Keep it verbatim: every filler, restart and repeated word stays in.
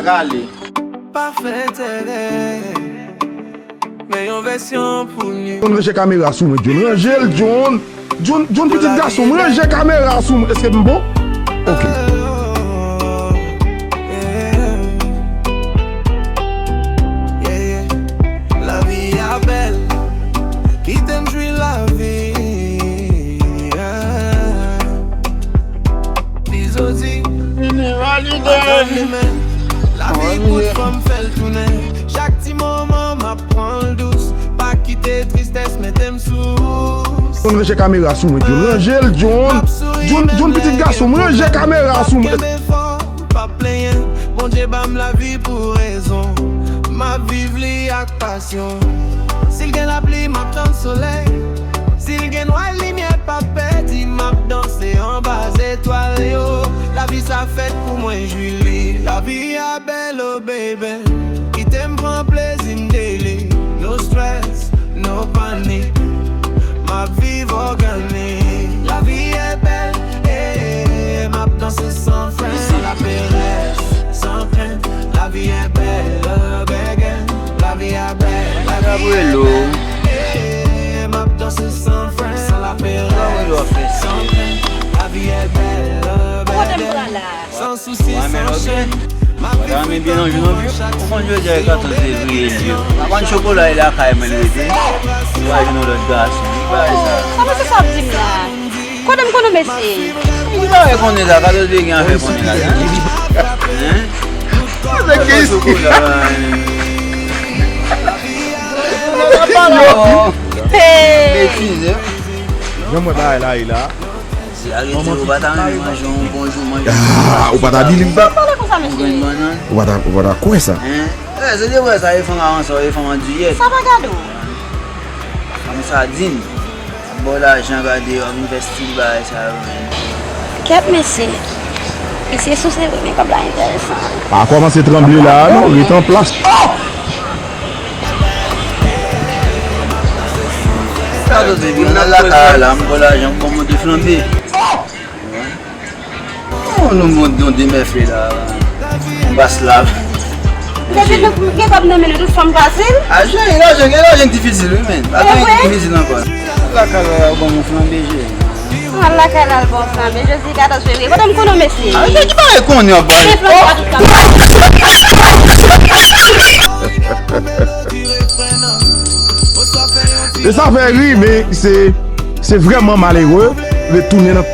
Rale. Pa fè tèlè. Men yon vèsyon pou li. John, ranje kamera sou mwen, John. Ranje l, John. John, John, pitit gason m, ranje kamera sou mwen. Èske m bon? Ok. Lavi a bèl. Kite m jwi lavi. Di Zodi. Atann li menm. Lavi kout, fò m fè l tounen. Chak ti moman m ap pran l dous. Pa kite tristès mete m sou. John, ranje kamera sou mwen, John. Ranje l, John. John, John, pitit gason m, ranje kamera sou mwen. Kenbe fò, pa plenyen. Bondye ba m lavi pou rezon. M ap viv li ak pasyon. Si l gen lapli, m ap tann solèy. Si l gen nwè, limyè p ap pèdi. M ap danse anba zetwal yo. Lavi sa fèt pou mwen jwi li. Lavi a bèl, oh baby. Kite m pran plezi m de li. No stress, no panik. M ap viv òganik. Lavi e bèl, eh, m ap danse san fren, san laperèz, san krent. Lavi e bèl, oh, bègè. Lavi a bèl, lavi a bèl, eh, m ap danse san fren, san laperèz, san krent. Lavi e bèl, oh, bègè. San sousi, san chenn. M ap viv kontan chak jou. Ou konn jodi a e katòz fevriye li ye. Pa konn chokola e lakay mwen l rete. Li pa jwenn yon lòt gason. Li pa sa. Sa mesye sa ap di m la? Kote m konn mesye? Li pa wè konnen sa, katòz fevriye gen afè konnen la. Hein? Kote ki Chokola. Hey! Betize. Jan mwen bagay la ye la. Si arete ou pa ta renmen manje yon bon jou, manje Ah, ou pa ta believe sa? Pale konsa mesye. Grenn bannann. Ou pa ta, ou pa ta kwè sa? Hein? Eh, se de vrè sa, e fanm avanse, e fanm andiyèt. Sa pa gade w. Fanm sadin. Ap ba w lajan, gade, w ap envesti bagay sa yo, men. Kèt mesye. Mesye sou se vre, men kòb la enteresan. Pa kòmanse tranble la, non, ret an plas. Oh! Sa tout epi, nan lakay la, m ba w lajan, m ba w monte flanbe. Oh, nou mont yon demèfle la. Bas la. Depi nou gen kòb nan men nou, tout fanm fasil. Ajan, gen lajan, gen lajan difisil, wi, men. Pa gen difisil ankò. Lakay la, ou ban m flanbe, je. Al lakay la, al bon flanbe. Jodi katòz fevriye. Kote m konnen mesye? Ajan, ki bagay konnen ap bay? E sa fè ri, men se se vrèman malere retounen nan